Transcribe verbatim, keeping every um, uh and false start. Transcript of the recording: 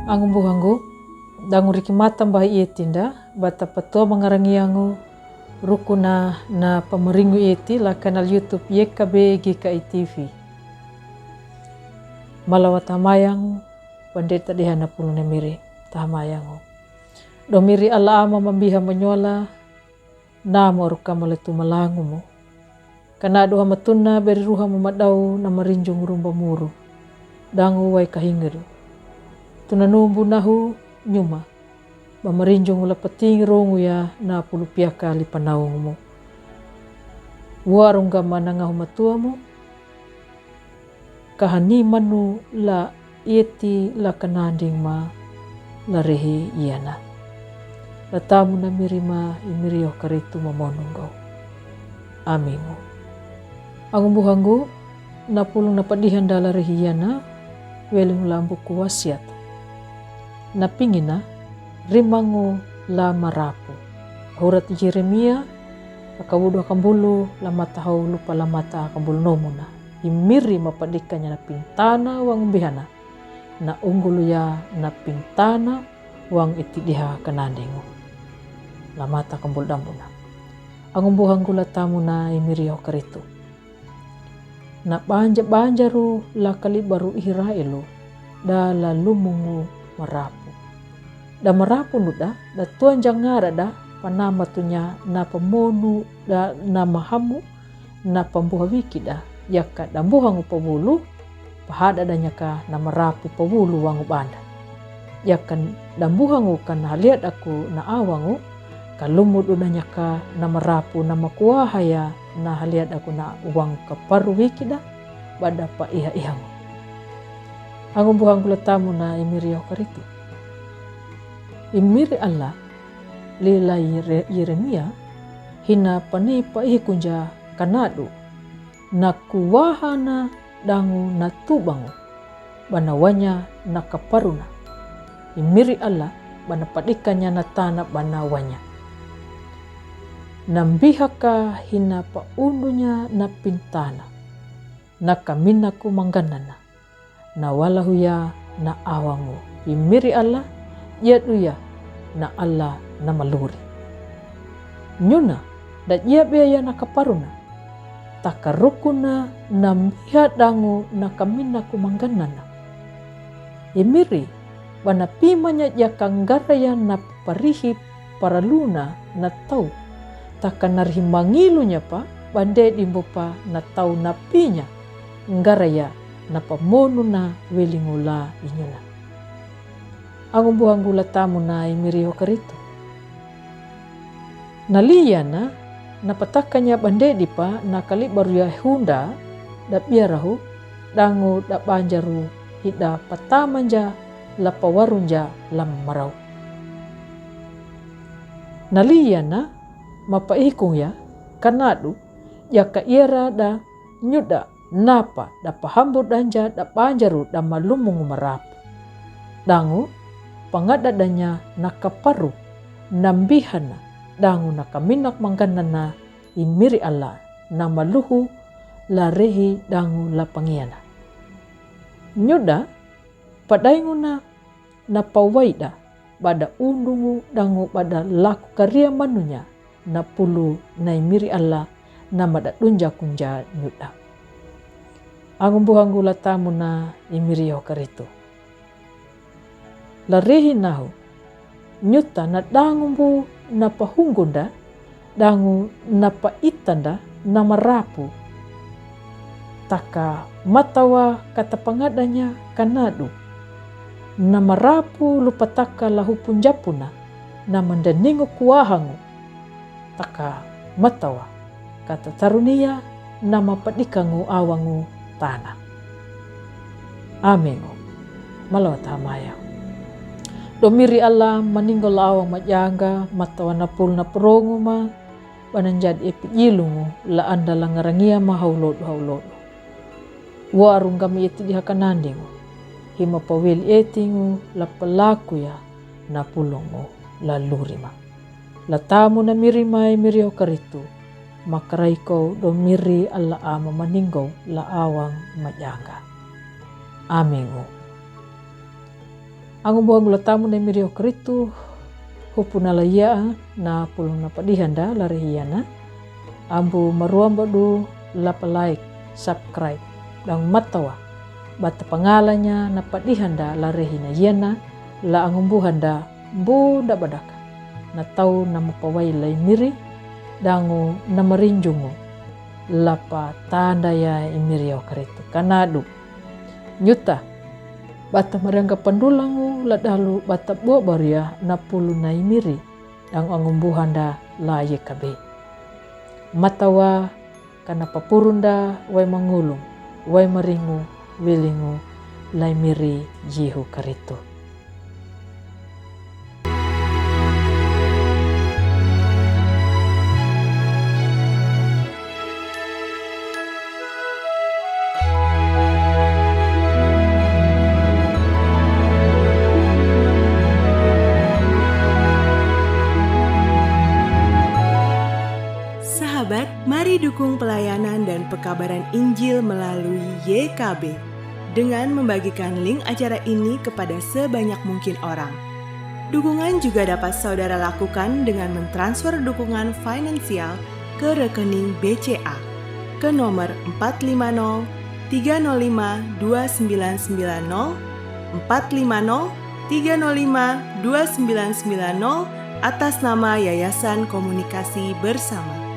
Angumbuhangu, dangu riki matan bahi ietinda, bata patua mangarangiangu, rukuna na pamaringu ieti la kanal YouTube Y K B G K I T V. Malawa tamayangu, pandeta deha na pulu na miri, tamayangu. Domiri ala ama mambiha manyola, na moruka maletu malangumu. Kana doha matuna beri ruha mamadau na marinjung rumba muru. Dangu wai kahingiru. Tuna numbu nahu nyuma. Ba marinjung la pating rongu ya na pulu piaka li panaungumu. Warunga manangahu matuamu. Kahani manu la ieti la kananding ma la rehi iana. La tamu na miri ma imirio karitu mamonungo. Amingu. Angumbuhangu, na pulu na padihanda la rehi iana, weling lambu kuwasiat. Na pingina, rimangu la marapu. Hurat Yeremia, akawudu akambulu, la mata hau lupa la mata akambulu nomuna. Imiri mapadikanya na pintana wang bihana. Na unggulu ya na pintana wang iti diha kanandingu. La mata kambul dambuna. Angumbuhangu la tamu na imirio karitu. Na banja-banja ru la kalibaru Israelu da la lumungu marapu. Da marapu nuda, da tuan jangara da panamatunya na pamonu da na mahamu na pambuha wiki da, yaka dambuhangu pawulu, pahada da nyaka na marapu pawulu wangu banda. Yaka dambuhangu kan haliat aku na awangu, kalumudu na nyaka na marapu na makuahaya na haliat aku na wangu kaparu wiki da, bada pa iha-ihangu. Angumbuhangu la tamu na imirio karitu. Imiri Allah, lila Yere-, Yeremia, hina pani pa ihi kunja kanadu, na kuwahana dangu na tubangu, bana wanya na kaparuna. Imiri Allah, bana padikanya na tana bana wanya. Nambihaka hina pa undunya na pintana, na kaminaku mangganana. Na walahu ya na awangu. Imiri Allah, yadu ya na Allah na maluri. Nyuna, da jia bea ya na kaparuna. Takarukuna na mbiha dangu na kaminaku mangganana. Imiri, bana pimanya jaka ngaraya na parihi paraluna na tau. Taka narihi mangilunya pa, bande dimbo pa na tau na pinya. Ngaraya na pamonu na welingu la inyuna. Angumbuhangu la tamu na imiriho karitu. Na liyana, na patakanya bande dipa na kalibaru ya hunda, da biarahu, dangu da banjaru, hida patamanja, la pawarunja, la marau. Na liyana, mapa ihikung ya, kanadu, jaka iara da nyuda, napa, da pahambu danja, da banjaru, da malumungu marapu. Dangu, pangadadanya na kaparu, na mbihana, dangu na kaminak mangganana, imiri Allah, na maluhu, la rehi, dangu la pangiana. Nyuda, padainguna, na pawaida, bada undungu, dangu bada laku karia manunya, na pulu, na imiri Allah, na mada dunja kunja nyuda. Angumbuhangu la tamu na imiriho karitu. La rehi nahu, nyuta na dangu mbu na pahungunda, dangu na paitanda na marapu. Taka matawa kata pangadanya kanadu. Na marapu lupataka la hupunjapuna, na mandaningu kuahangu. Taka matawa kata tarunia na mapadikangu awangu tana. Amengu. Malawa tamaya. Domiri Allah maningol awang majanga matawa na pul na prongu ma, bananjad epi jilungu la anda la ngarangia ma haulodu haulodu. Warung kami eti dihakanandingu. Hima pawil etingu la pelaku ya na pulungu la lurima. La tamu na miri mai miri ho karitu. Makaraiko domiri Allah ama maninggo la awang majanga. Amengu. Angumbuhangu la tamu na imiri o Karitu, hupu na la ia na pulu na padihan da la rehi iana. Ambu maruamba du lapa like, subscribe, dang matawa bata pangalanya na padihan da la rehi na iana, la angumbuhan da bu da badaka na tau na mapawai la imiri, dangu na marinjungu lapa tanda ya imiri o Karitu. Kanadu nyuta bata maranga pandulangu la dalu bata bua baria na pulu na imiri, dang angumbuhan da la yekabe. Matawa kana papurun da wai mangulung, wai maringu, wilingu la imiri Yihu Karitu. Sahabat, mari dukung pelayanan dan pekabaran Injil melalui Y K B dengan membagikan link acara ini kepada sebanyak mungkin orang. Dukungan juga dapat saudara lakukan dengan mentransfer dukungan finansial ke rekening B C A ke nomor empat lima nol tiga nol lima dua sembilan sembilan nol, empat lima nol tiga nol lima dua sembilan sembilan nol, atas nama Yayasan Komunikasi Bersama.